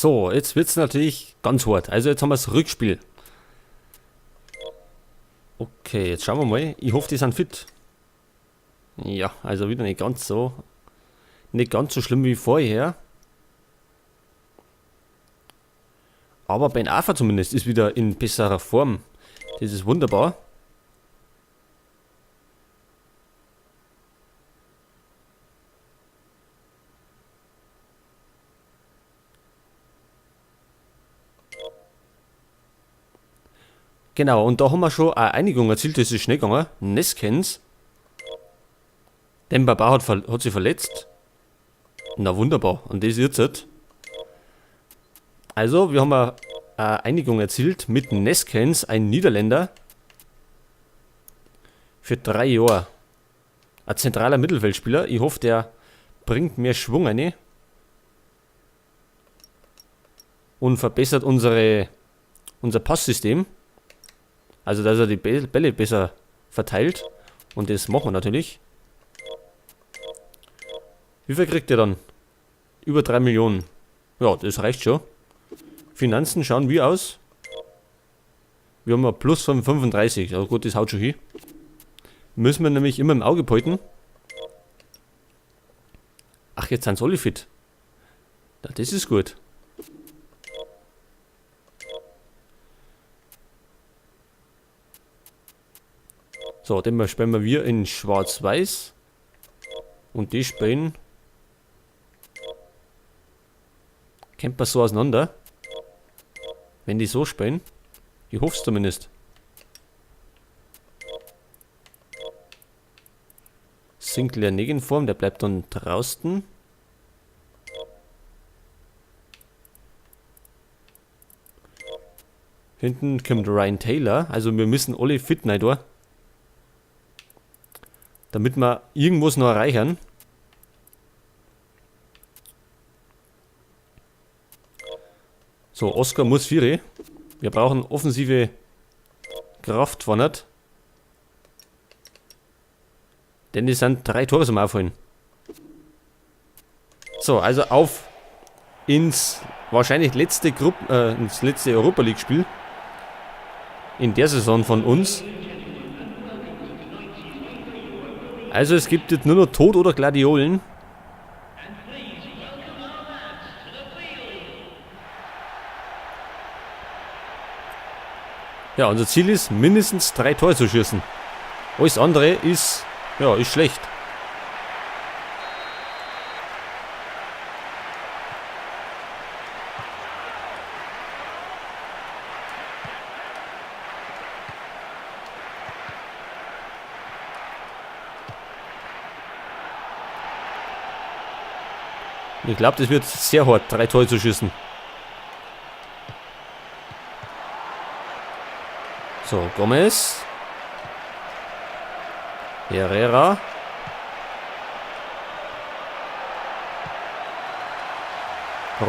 So, jetzt wird's natürlich ganz hart. Also jetzt haben wir das Rückspiel. Okay, jetzt schauen wir mal. Ich hoffe, die sind fit. Ja, also wieder nicht ganz so schlimm wie vorher. Aber Ben Arfa zumindest ist wieder in besserer Form. Das ist wunderbar. Genau, und da haben wir schon eine Einigung erzielt, das ist schnell gegangen. Neskens. Demba Ba hat sich verletzt. Na wunderbar, und das ist jetzt. Also, wir haben eine Einigung erzielt mit Neskens, ein Niederländer. Für 3 Jahre. Ein zentraler Mittelfeldspieler. Ich hoffe, der bringt mehr Schwung rein. Und verbessert unser Passsystem. Also, dass er die Bälle besser verteilt. Und das machen wir natürlich. Wie viel kriegt er dann? Über 3 Millionen. Ja, das reicht schon. Finanzen schauen wie aus? Wir haben ein Plus von 35. Ja gut, das haut schon hin. Müssen wir nämlich immer im Auge behalten. Ach, jetzt sind sie alle fit. Na, das ist gut. So, den spielen wir in Schwarz-Weiß. Und die spielen. Kennt man so auseinander. Wenn die so spielen. Ich hoff's zumindest. Sinclair nicht in Form, der bleibt dann draußen. Hinten kommt Ryan Taylor. Also wir müssen alle fit rein da. Damit wir irgendwas noch erreichen. So, Oscar muss 4. Wir brauchen offensive Kraft vorne. Denn es sind 3 Tore zum Aufholen. So, also auf ins wahrscheinlich letzte Gruppe, ins letzte Europa League Spiel in der Saison von uns. Also es gibt jetzt nur noch Tod oder Gladiolen. Ja, unser Ziel ist, mindestens 3 Tore zu schießen. Alles andere ist schlecht. Ich glaub, das wird sehr hart, 3 Tore zu schießen. So, Gomez. Herrera.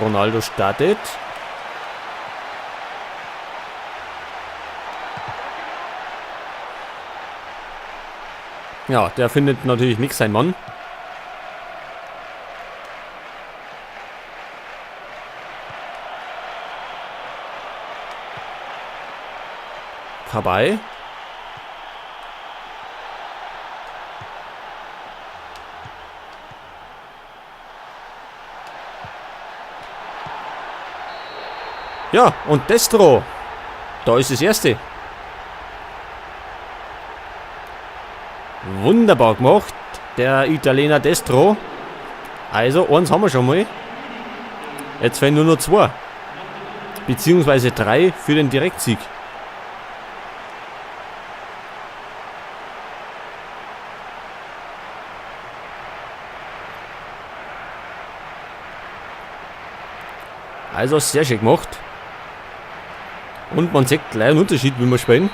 Ronaldo startet. Ja, der findet natürlich nix, sein Mann. Vorbei. Ja, und Destro. Da ist das erste. Wunderbar gemacht, der Italiener Destro. Also, eins haben wir schon mal. Jetzt fehlen nur noch 2. Beziehungsweise 3 für den Direktsieg. Also sehr schön gemacht. Und man sieht gleich einen Unterschied, wie wir spielen.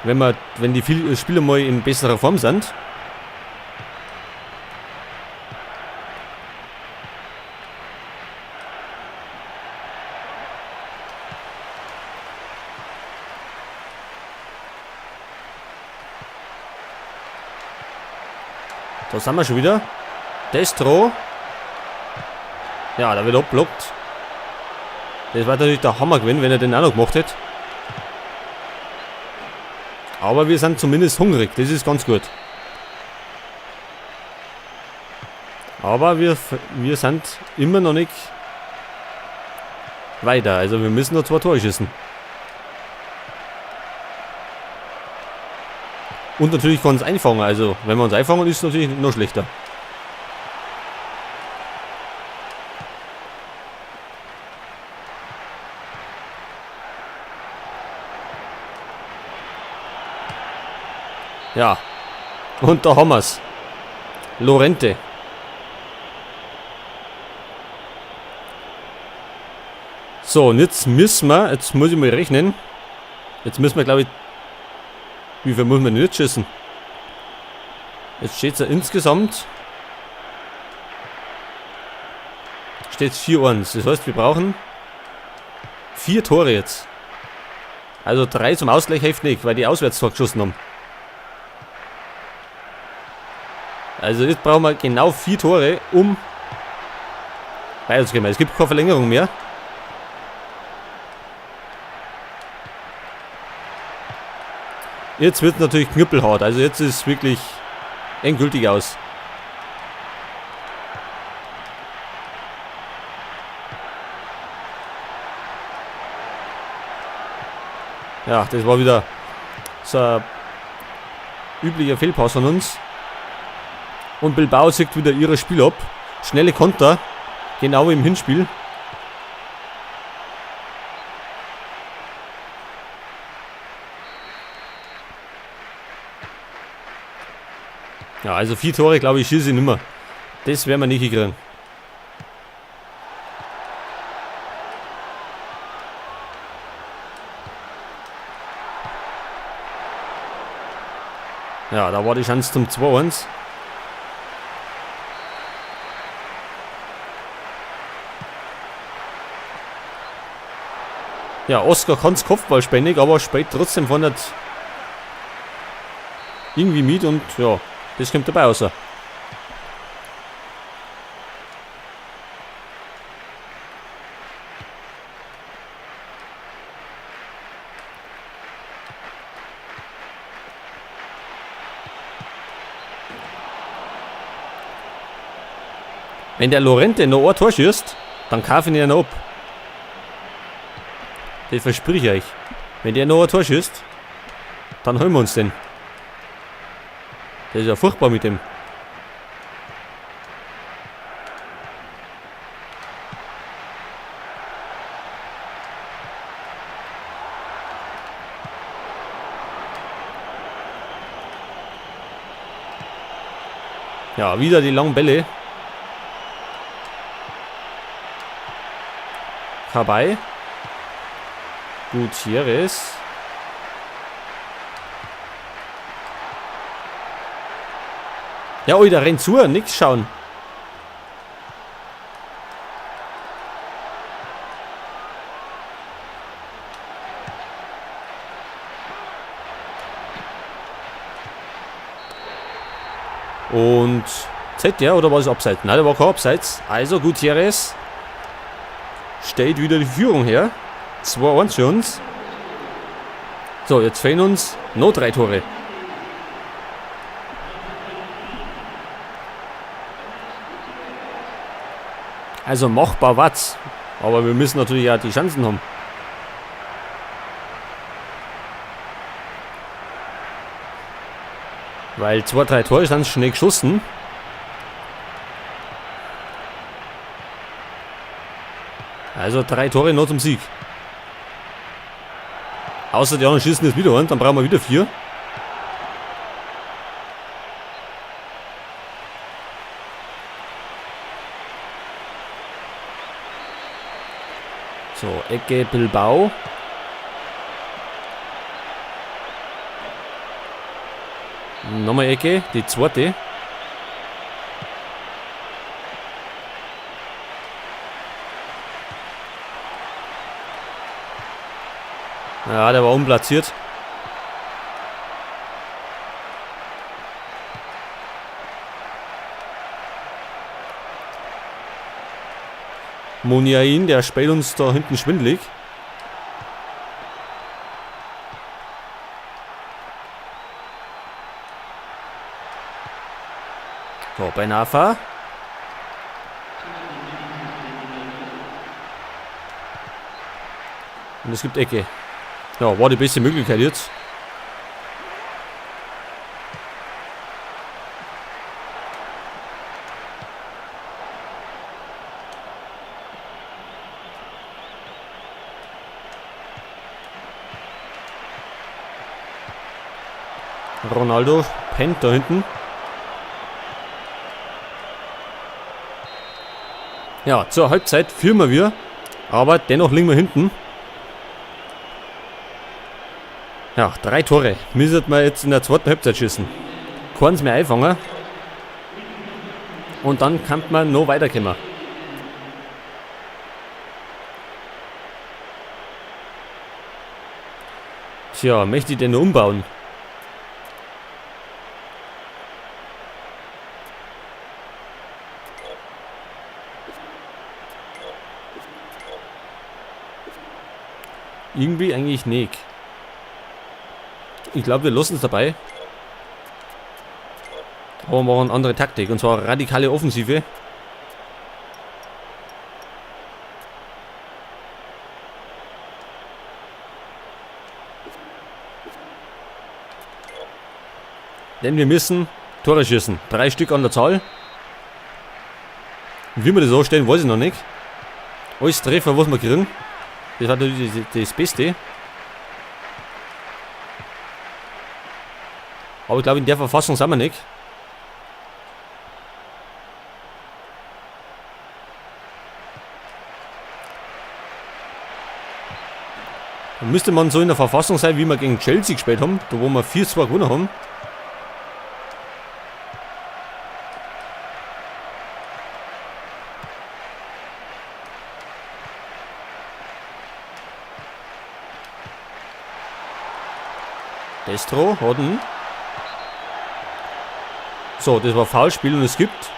Wenn die Spieler mal in besserer Form sind. Da sind wir schon wieder. Destro. Ja, da wird abblockt. Das war natürlich der Hammer gewesen, wenn er den auch noch gemacht hätte. Aber wir sind zumindest hungrig, das ist ganz gut. Aber wir sind immer noch nicht weiter. Also wir müssen noch 2 Tore schießen. Und natürlich kann es einfangen. Also wenn wir uns einfangen, ist es natürlich noch schlechter. Ja, und da haben wir's. Lorente. So, und jetzt müssen wir, jetzt muss ich mal rechnen. Jetzt müssen wir, glaube ich, wie viel muss man denn jetzt schießen? Jetzt steht's ja insgesamt. Steht's 4-1. Das heißt, wir brauchen 4 Tore jetzt. Also 3 zum Ausgleich hilft nicht, weil die Auswärtstor geschossen haben. Also jetzt brauchen wir genau 4 Tore, um weiterzukommen. Es gibt keine Verlängerung mehr. Jetzt wird natürlich knüppelhart. Also jetzt ist es wirklich endgültig aus. Ja, das war wieder so ein üblicher Fehlpass von uns. Und Bilbao zieht wieder ihr Spiel ab. Schnelle Konter, genau wie im Hinspiel. Ja, also 4 Tore, glaube ich, schieße ich nimmer. Das werden wir nicht hinkriegen. Ja, da war die Chance zum 2-1. Ja, Oscar kann's Kopfball spenden, aber spielt trotzdem von der irgendwie mit und ja, das kommt dabei raus. Wenn der Lorente noch ein Tor schießt, dann kaufe ich ihn noch ab. Das verspreche ich euch. Wenn der noch ein Tor schießt, dann holen wir uns den. Das ist ja furchtbar mit dem. Ja, wieder die langen Bälle. Cabaye. Gutierrez. Ja, ui, da rennt zu, nix schauen. Und zählt der oder war es Abseits? Nein, der war kein Abseits. Also Gutierrez stellt wieder die Führung her. 2-1 für uns. So, jetzt fehlen uns noch 3 Tore. Also machbar was. Aber wir müssen natürlich auch die Chancen haben. Weil 2, 3 Tore sind schnell geschossen. Also 3 Tore noch zum Sieg. Außer die anderen schießen jetzt wieder ein, dann brauchen wir wieder 4. So, Ecke Bilbao. Nochmal Ecke, die zweite. Ja, der war unplatziert. Muniain, der spielt uns da hinten schwindelig. So, Ben Arfa. Und es gibt Ecke. Ja, war die beste Möglichkeit jetzt. Ronaldo pennt da hinten. Ja, zur Halbzeit führen wir, aber dennoch liegen wir hinten. Ja, 3 Tore müssen wir jetzt in der zweiten Halbzeit schießen. Keins mehr einfangen. Und dann kann man noch weiterkommen. Tja, möchte ich denn noch umbauen? Irgendwie eigentlich nicht. Ich glaube, wir lassen es dabei. Aber wir machen eine andere Taktik. Und zwar radikale Offensive. Denn wir müssen Tore schießen. 3 Stück an der Zahl. Und wie wir das anstellen, weiß ich noch nicht. Alles Treffer, was wir kriegen. Das war natürlich das Beste. Aber ich glaube, in der Verfassung sind wir nicht. Dann müsste man so in der Verfassung sein, wie wir gegen Chelsea gespielt haben, da wo wir 4-2 gewonnen haben. Destro, Hodden. So, das war Foulspiel und es gibt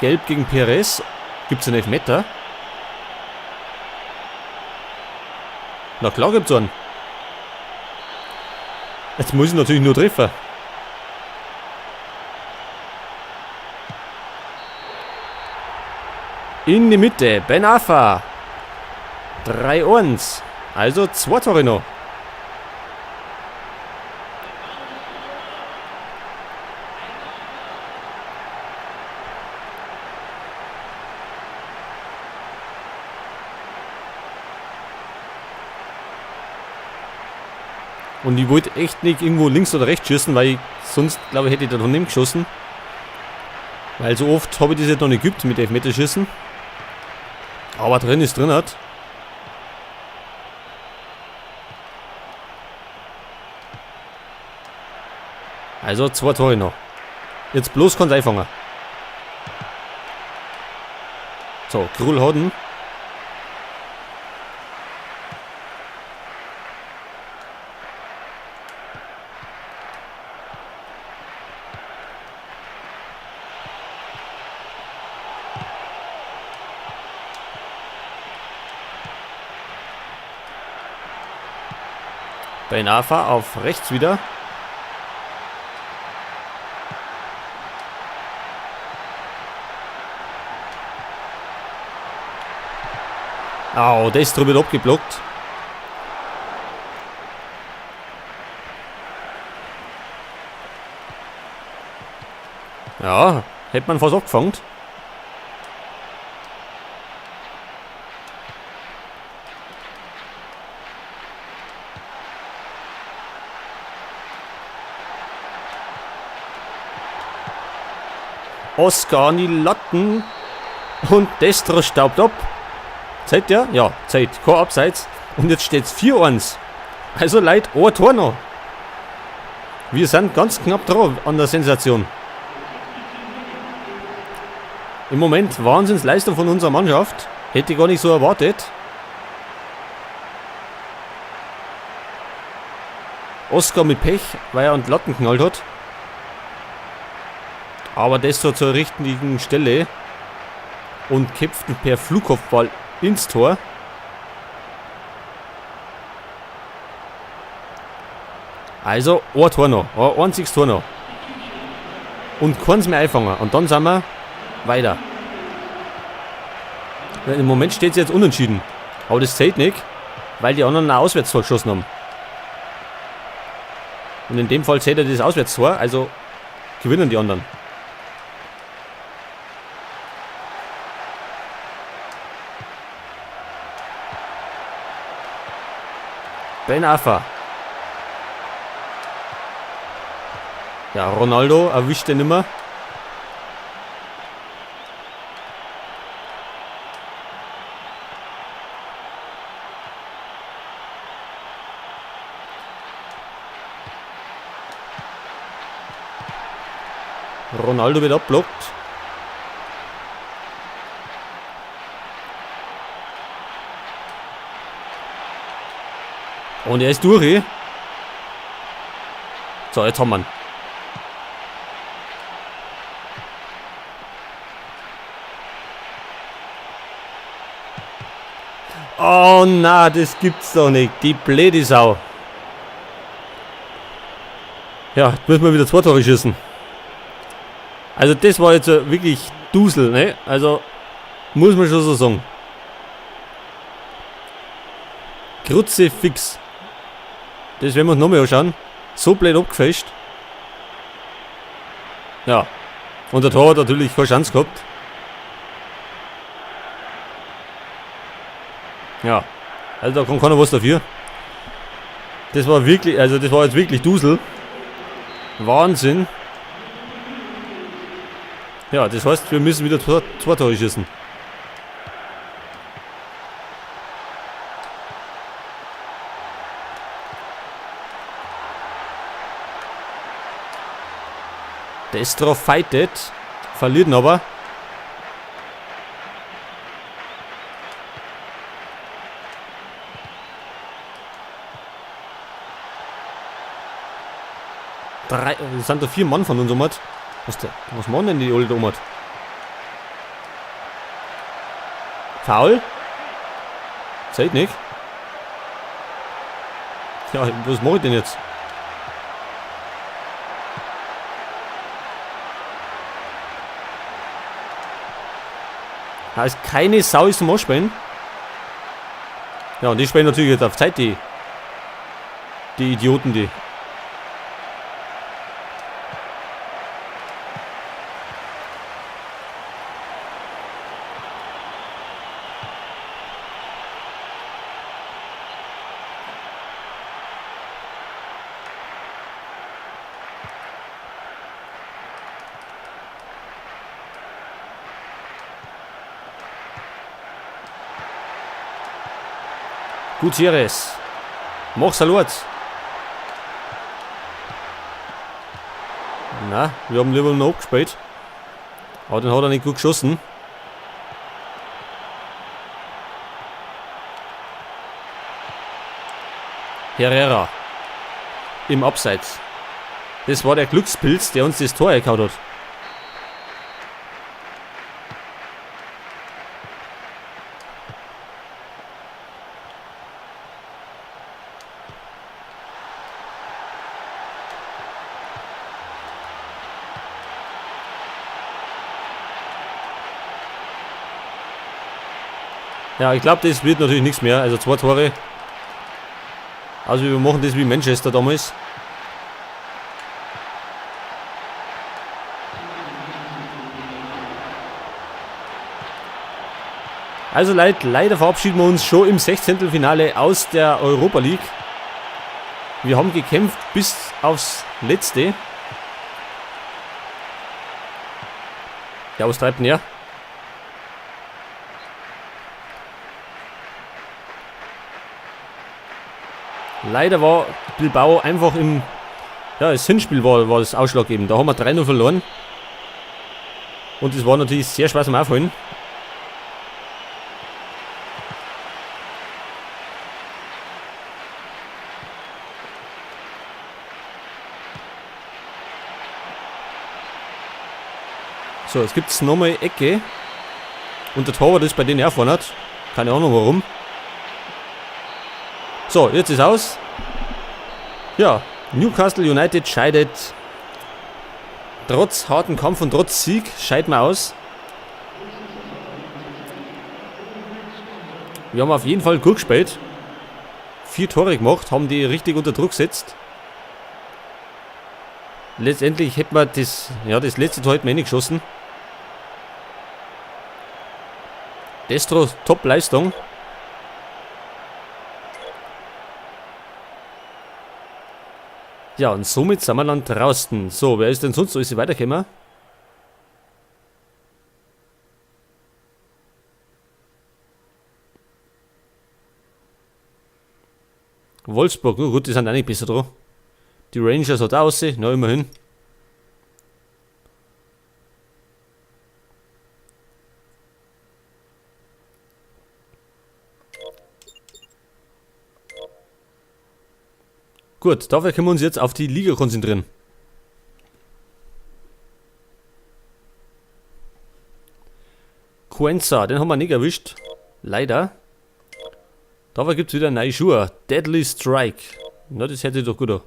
Gelb gegen Perez. Gibt's einen Elfmeter? Na klar gibt's einen. Jetzt muss ich natürlich nur treffen. In die Mitte, Ben Arfa. 3-1. Also 2 Tore noch. Und ich wollte echt nicht irgendwo links oder rechts schießen, weil ich sonst, glaube ich, hätte ich da daneben geschossen. Weil so oft habe ich das jetzt noch nicht geübt mit Elfmeterschießen. Aber drin ist drin hat. Also 2 Tore noch. Jetzt bloß kann's einfangen. So, Krul Hodden. Ben Arfa auf rechts wieder. Au, Destro wird abgeblockt. Ja, hätte man fast abgefangen. Oscar an die Latten. Und Destro staubt ab. Zeit ja? Ja, Zeit. Kein Abseits. Und jetzt steht's 4-1. Also Leute, ein Tor noch. Wir sind ganz knapp dran an der Sensation. Im Moment Wahnsinnsleistung von unserer Mannschaft. Hätte ich gar nicht so erwartet. Oscar mit Pech, weil er an die Latten geknallt hat. Aber das so zur richtigen Stelle. Und köpft per Flugkopfball ins Tor. Also, ein Tor noch. Ein einziges Tor noch. Und keins mehr einfangen. Und dann sind wir weiter. Im Moment steht es jetzt unentschieden. Aber das zählt nicht, weil die anderen ein Auswärtstor geschossen haben. Und in dem Fall zählt ja das Auswärtstor, also gewinnen die anderen. Ben Arfa. Ja, Ronaldo erwischt den nimmer. Ronaldo wird abblockt. Und er ist durch. So, jetzt haben wir ihn. Oh na, das gibt's doch nicht. Die blöde Sau. Ja, jetzt müssen wir wieder 2 Tore schießen. Also das war jetzt wirklich Dusel, ne? Also muss man schon so sagen. Kruzifix. Das werden wir uns nochmal anschauen. So blöd abgefälscht. Ja. Und der Torwart hat natürlich keine Chance gehabt. Ja. Also da kann keiner was dafür. Das war wirklich, also das war jetzt wirklich Dusel. Wahnsinn. Ja, das heißt, wir müssen wieder 2 Tore schießen. Destro fightet, verliert ihn aber. Drei, es sind da 4 Mann von uns umhat. Was machen denn die alle da umhat? Foul? Zählt nicht. Ja, was mach ich denn jetzt? Da ist keine Sau ist zum Anspielen. Ja, und die spielen natürlich jetzt auf Zeit, die Idioten, die. Gutierrez. Mach Salut. Na, wir haben lieber noch abgespielt. Aber den hat er nicht gut geschossen. Herrera. Im Abseits. Das war der Glückspilz, der uns das Tor erkaut hat. Ja, ich glaub, das wird natürlich nichts mehr. Also 2 Tore. Also wir machen das wie Manchester damals. Also leider verabschieden wir uns schon im 16. Finale aus der Europa League. Wir haben gekämpft bis aufs Letzte. Ja, was treibt denn er? Leider war Bilbao einfach im... Ja, das Hinspiel war das ausschlaggebend. Da haben wir 3-0 verloren. Und es war natürlich sehr schwer zum Aufholen. So, jetzt gibt's nochmal Ecke. Und der Torwart ist bei denen auch vorne. Keine Ahnung warum. So, jetzt ist aus. Ja, Newcastle United scheidet trotz harten Kampf und trotz Sieg, scheiden wir aus. Wir haben auf jeden Fall gut gespielt. 4 Tore gemacht, haben die richtig unter Druck gesetzt. Letztendlich hätten wir das, ja, das letzte Tor hätten wir eh nicht geschossen. Destro, Top-Leistung. Ja, und somit sind wir dann draußen. So, wer ist denn sonst so? Ist sie weitergekommen? Wolfsburg, na gut, die sind auch nicht besser dran. Die Rangers hat auch aussehen, na immerhin. Gut, dafür können wir uns jetzt auf die Liga konzentrieren. Cuenca, den haben wir nicht erwischt. Leider. Dafür gibt's wieder neue Schuhe. Deadly Strike. Na, das hört sich doch gut an.